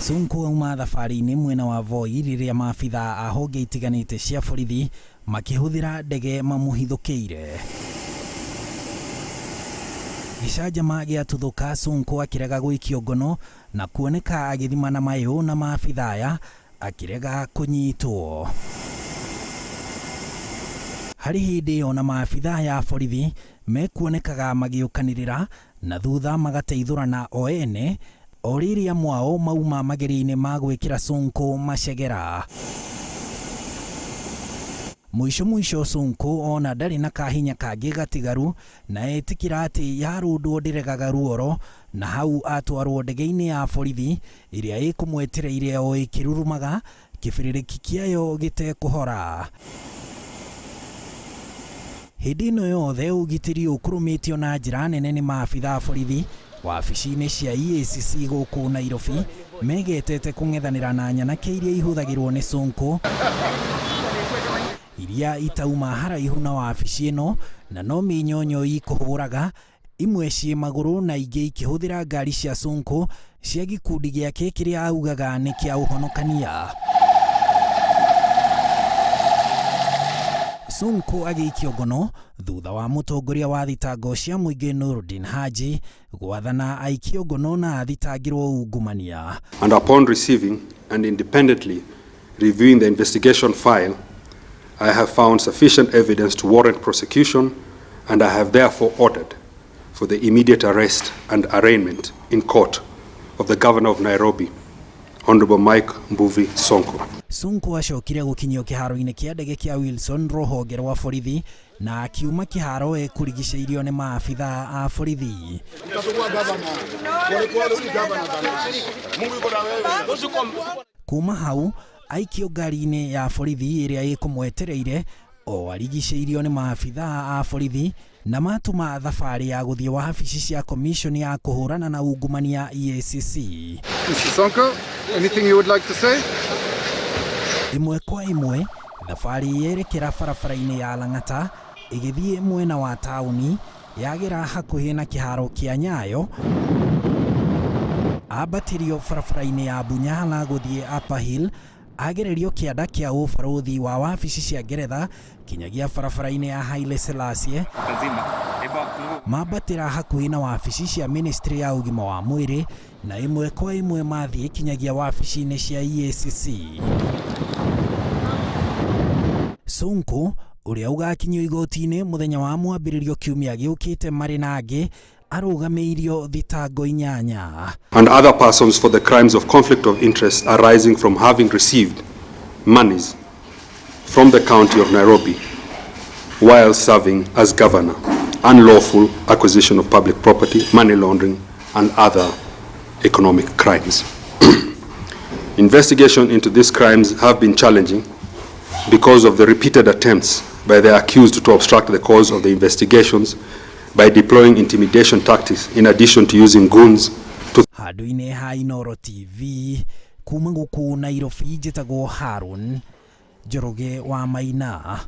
Sonko auma thabarĩ-inĩ mwena wa Voi rĩrĩa maabithaa a honge itiganĩte cia borithi makĩhũthĩra ndege mamũhithũkĩire. Gĩcanjama gĩatuthũka Sonko akĩrega gũikio ngono na kuoneka agĩthimana mayũ na maabithaa aya akĩrega kũnyitwo. Harĩ hĩndĩ ona maabithaa aya a borithi mekuonekaga magĩũkanĩrĩra na thutha magateithũrana o ene o rĩrĩa mwao mauma magerio-inĩ ma gwĩkĩra Sonko macegera. Mũico mũico Sonko ona ndarĩ na kahinya kangĩ gatigaru na etĩkĩra atĩ yarũndwo ndĩregaga ruoro na hau atwarwo ndege-inĩ ya borithi ĩrĩa ĩkũmwetereire o ĩkĩrurumaga kĩbĩrĩrĩki kĩayo gĩtekũhora. Hĩndĩ ĩno yothe ũgitĩri ũkũrũmĩtio na njĩra nene nĩ maabithaa a borithi wabici-inĩ cia EACC gũkũ Nairobi megetete kũng'ethanĩra na nyanake iria ihũthagĩrwo nĩ Sonko iria itauma haraihu na wabici ĩno na no mĩnyonyo ikũhũraga imwe ciĩ magũrũ na ingĩ ikĩhũthĩra ngari cia Sonko cia gĩkundi gĩake kĩrĩa augaga nĩ kĩa ũhonokania. Sonko agĩikio ngono thutha wa mũtongoria wa thitango cia mũingĩ Noordin Haji gwathana aikio ngono na athitangĩrwo ungumania. And upon receiving and independently reviewing the investigation file, I have found sufficient evidence to warrant prosecution, and I have therefore ordered for the immediate arrest and arraignment in court of the Governor of Nairobi, Honorable Mike Mbuvi Sonko. Sonko acokire gũkinyio kĩharo-inĩ kĩa ndege kĩa Wilson rũhonge rwa borithi na akiuma kĩharo ekũrigicĩirio nĩ maabithaa a borithi. Kuma hau aikio ngari-inĩ ya borithi ĩrĩa ĩkũmwetereire o arigicĩirio nĩ maabithaa a borithi na matuma thabarĩ ya gũthiĩ wabici cia commission ya kũhũrana na ungumania EACC. Mr. Sonko, anything you would like to say? Ĩmwe kwa ĩmwe thabarĩ yerekera barabara-inĩ ya Lang'ata ĩgĩthiĩ mwena wa taũni yagera hakuhĩ na kĩharo kĩa Nyayo ambatĩrio barabara-inĩ ya Bunyala gũthiĩ Upper Hill agererio kĩanda kĩa ũbarũthi wa wabici cia Ngeretha kinyagia barabara-inĩ ya Haile Selassie mambatĩra hakuhĩ na wabici cia ministry ya ũgima wa mwĩrĩ na ĩmwe kwa ĩmwe mathiĩ kinyagia wabici-inĩ cia EACC. Sonko ũrĩa ũgakinyio igoti-inĩ mũthenya wa mwambĩrĩrio kiumia gĩũkĩte marĩ na angĩ arũgamĩirio thitango inyanya. And other persons for the crimes of conflict of interest arising from having received monies from the county of Nairobi while serving as governor, unlawful acquisition of public property, money laundering, and other economic crimes. Investigation into these crimes have been challenging because of the repeated attempts by the accused to obstruct the course of the investigations by deploying intimidation tactics in addition to using goons to Handũ-inĩ ha Inooro TV kuma gũkũ Nairobi njĩtagwo Harun Njoroge wa Maina.